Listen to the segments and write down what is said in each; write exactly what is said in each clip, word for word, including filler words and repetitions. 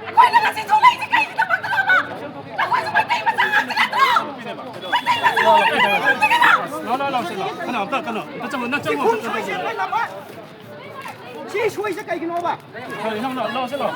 ꯑꯩꯈꯣꯏꯅ ꯉꯁꯤ ꯊꯣꯛꯂꯛꯏꯁꯦ ꯀꯩꯒꯤꯗꯃꯛꯇꯅꯣꯕ? ꯅꯈꯣꯏꯁꯨ ꯃꯩꯇꯩ ꯃꯆꯥ ꯉꯥꯛꯇ ꯅꯠꯇ꯭ꯔꯣ? ꯃꯩꯇꯩ ꯃꯆꯥ ꯉꯥꯛꯇ ꯅꯠꯇ꯭ꯔꯣ? ꯂꯥꯎ, ꯂꯥꯎ, ꯂꯥꯎ, ꯁꯤ ꯂꯥꯎ꯫ ꯀꯩꯅꯣ, ꯑꯝꯇ, ꯀꯩꯅꯣ, ꯑꯝꯇ ꯆꯪꯉꯣ, ꯅꯪ ꯆꯪꯉꯣ꯫ ꯁꯤ ꯁꯣꯏꯁꯦ ꯀꯩꯒꯤꯅꯣꯕ? ꯂꯥꯎ, ꯂꯥꯎ, ꯂꯥꯎ, ꯁꯤ ꯂꯥꯎ꯫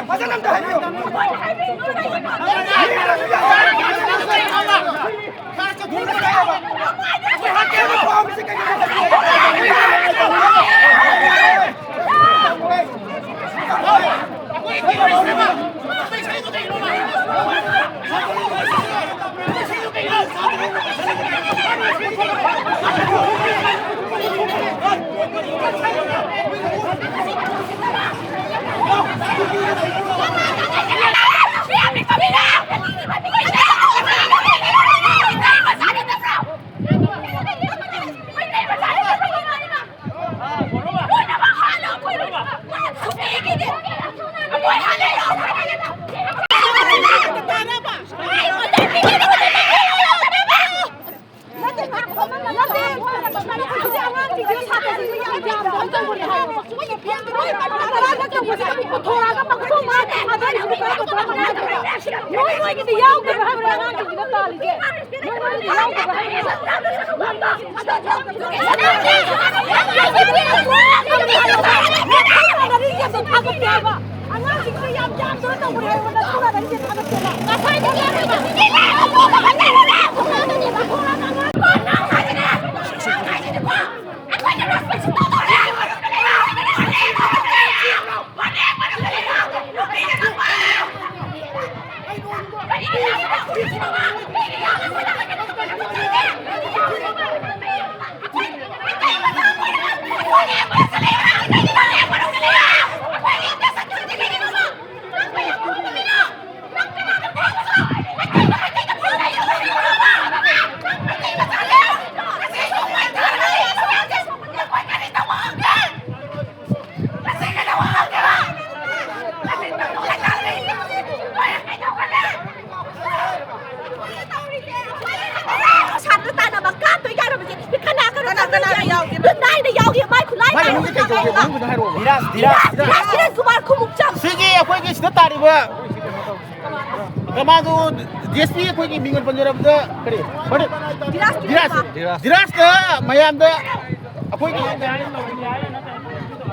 ꯐꯖꯅ ꯑꯝꯇ ꯍꯥꯏꯕꯤꯌꯨ꯫ ꯅꯣꯏ ꯅꯣꯏꯒꯤꯗꯤ ꯌꯥꯎꯗꯕ꯭ꯔꯥ ꯍꯥꯏꯕ꯭ꯔꯥ ꯑꯉꯥꯡꯁꯤꯡꯁꯤꯅ ꯇꯥꯜꯂꯤꯁꯦ? ꯅꯣꯏ ꯅꯣꯏꯒꯤꯗꯤ ꯌꯥꯎꯗꯕ꯭ꯔꯥ ꯍꯥꯏꯕ꯭ꯔꯥ? ꯑꯉꯥꯡꯁꯤꯡꯁꯦ ꯌꯥꯝ ꯌꯥꯝꯗꯅ ꯇꯧꯕꯅꯦ ꯍꯥꯏꯕ꯫ ꯁꯥꯇ꯭ꯔ ꯇꯥꯟꯅꯕ ꯀꯥꯞꯇꯣꯏ ꯌꯥꯔꯕꯁꯦ ꯀꯅꯥ ꯀꯅꯥ ꯀꯅꯥ ꯀꯅꯥ ꯌꯥꯎꯒꯦ? ꯀꯅꯥ ꯌꯥꯎꯒꯦ? ꯃꯥꯏ ꯈꯨꯠꯂꯥꯏ ꯃꯥꯏ ꯃꯃꯤꯡꯁꯦ ꯀꯩ ꯀꯧꯒꯦ? ꯃꯃꯤꯡꯗꯨꯗ ꯍꯥꯏꯔꯛꯑꯣ꯫ ꯙꯤꯔꯥꯖ, ꯙꯤꯔꯥꯖ, ꯙꯤꯔꯥꯖ꯫ ꯙꯤꯔꯥꯖ ꯀꯨꯃꯥꯔ ꯈꯨꯃꯨꯛꯆꯝ꯫ ꯁꯤꯒꯤ ꯑꯩꯈꯣꯏꯒꯤ ꯁꯤꯗ ꯇꯥꯔꯤꯕ ꯀꯃꯥꯟꯗꯣ ꯗꯤ ꯑꯦꯁ ꯄꯤ ꯑꯩꯈꯣꯏꯒꯤ ꯃꯤꯡ ꯑꯣꯏꯅ ꯄꯟꯖꯔꯕꯗ ꯀꯔꯤ? ꯙꯤꯔꯥꯖ, ꯙꯤꯔꯥꯖ꯫ ꯙꯤꯔꯥꯖ꯫ ꯙꯤꯔꯥꯖꯇ ꯃꯌꯥꯝꯗ ꯑꯩꯈꯣꯏꯒꯤ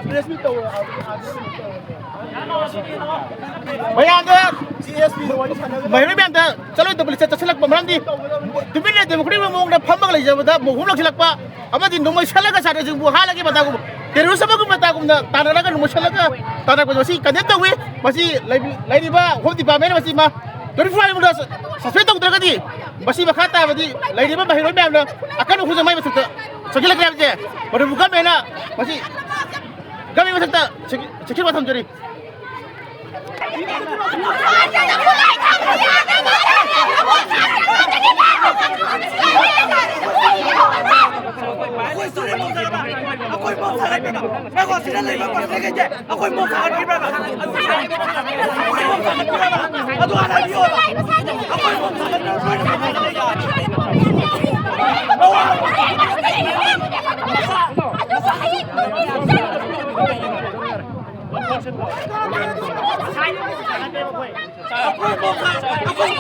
ꯄ꯭ꯔꯦꯁ ꯃꯤꯠ ꯇꯧꯔꯦ꯫ ꯃꯌꯥꯝꯗ ꯃꯍꯩꯔꯣꯏ ꯃꯌꯥꯝꯗ ꯆꯠꯂꯣꯏꯗꯕ ꯂꯤꯆꯠ ꯆꯠꯁꯤꯜꯂꯛꯄ ꯃꯔꯝꯗꯤ ꯇꯨꯃꯤꯟꯅ ꯗꯦꯃꯣꯀ꯭ꯔꯦꯇꯤꯛ ꯃꯑꯣꯡꯗ ꯐꯝꯃꯒ ꯂꯩꯖꯕꯗ ꯃꯣꯍꯨꯝ ꯂꯥꯛꯁꯤꯜꯂꯛꯄ ꯑꯃꯗꯤ ꯅꯣꯡꯃꯩ ꯁꯠꯂꯒ ꯁꯥꯇ꯭ꯔꯁꯤꯡꯕꯨ ꯍꯥꯠꯂꯒꯦ ꯃꯇꯥꯒꯨꯝ ꯇꯦꯔꯣꯔꯤꯁ ꯑꯃꯒꯤ ꯃꯇꯥꯒꯨꯝꯅ ꯇꯥꯟꯅꯔꯒ ꯅꯣꯡꯃꯩ ꯁꯠꯂꯒ ꯇꯥꯟꯅꯔꯛꯄꯁꯤ ꯃꯁꯤ ꯀꯟꯗꯦꯝ ꯇꯧꯏ꯫ ꯃꯁꯤ ꯂꯩ-, ꯂꯩꯔꯤꯕ ꯍꯣꯝ ꯗꯤꯄꯥꯔꯠꯃꯦꯟ ꯃꯁꯤ ꯃꯥ ꯇ꯭ꯋꯦꯟꯇꯤ ꯐꯣꯔ ꯑꯥꯋꯔ ꯃꯅꯨꯡꯗ ꯁꯁꯄꯦꯟ ꯇꯧꯗ꯭ꯔꯒꯗꯤ ꯃꯁꯤ ꯃꯈꯥ ꯇꯥꯕꯗꯤ ꯂꯩꯔꯤꯕ ꯃꯍꯩꯔꯣꯏ ꯃꯌꯥꯝꯅ ꯑꯀꯟꯕ ꯈꯨꯠꯁꯨ ꯃꯥꯏ ꯃꯊꯛꯇ ꯆꯪꯁꯤꯜꯂꯛꯀꯦ ꯍꯥꯏꯕꯁꯦ ꯃꯅꯤꯄꯨꯔ ꯒꯃꯦꯟꯅ ꯃꯁꯤ ꯒꯃꯦꯟ ꯃꯊꯛꯇ ꯆꯦꯛ-, ꯆꯦꯛꯁꯤꯟ ꯋꯥ ꯊꯝꯖꯔꯤ꯫ ꯑꯩꯈꯣꯏ ꯁꯣꯔꯤ ꯃꯣꯡ ꯁꯥꯒꯠꯄ, ꯑꯩꯈꯣꯏ ꯃꯣꯡ ꯁꯥꯒꯠꯄꯤꯕ, ꯉꯥꯏꯈꯣ, ꯁꯤꯗ ꯂꯩꯕ ꯄ꯭ꯔꯖꯥꯈꯩꯁꯦ ꯑꯩꯈꯣꯏ ꯃꯣꯡ ꯁꯥꯒꯠꯄꯤꯕ꯭ꯔꯕ? ꯑꯩꯈꯣꯏ ꯃꯣꯡ ꯁꯥꯒꯠꯄꯤꯕ꯭ꯔꯕ? ꯑꯗꯨ ꯍꯥꯟꯅ ꯍꯥꯏꯕꯤꯌꯣꯕ꯫ ꯑꯩꯈꯣꯏ ꯃꯣꯡ ꯁꯥꯒꯠꯄꯤꯕ꯭ꯔꯕ? ꯂꯣꯏꯅ ꯃꯣꯡ ꯁꯥꯒꯠꯄꯤꯕ꯭ꯔꯕ?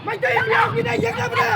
ꯃꯩꯇꯩ ꯃꯤꯌꯥꯝꯒꯤꯅ ꯌꯦꯛꯅꯕꯅꯦ꯫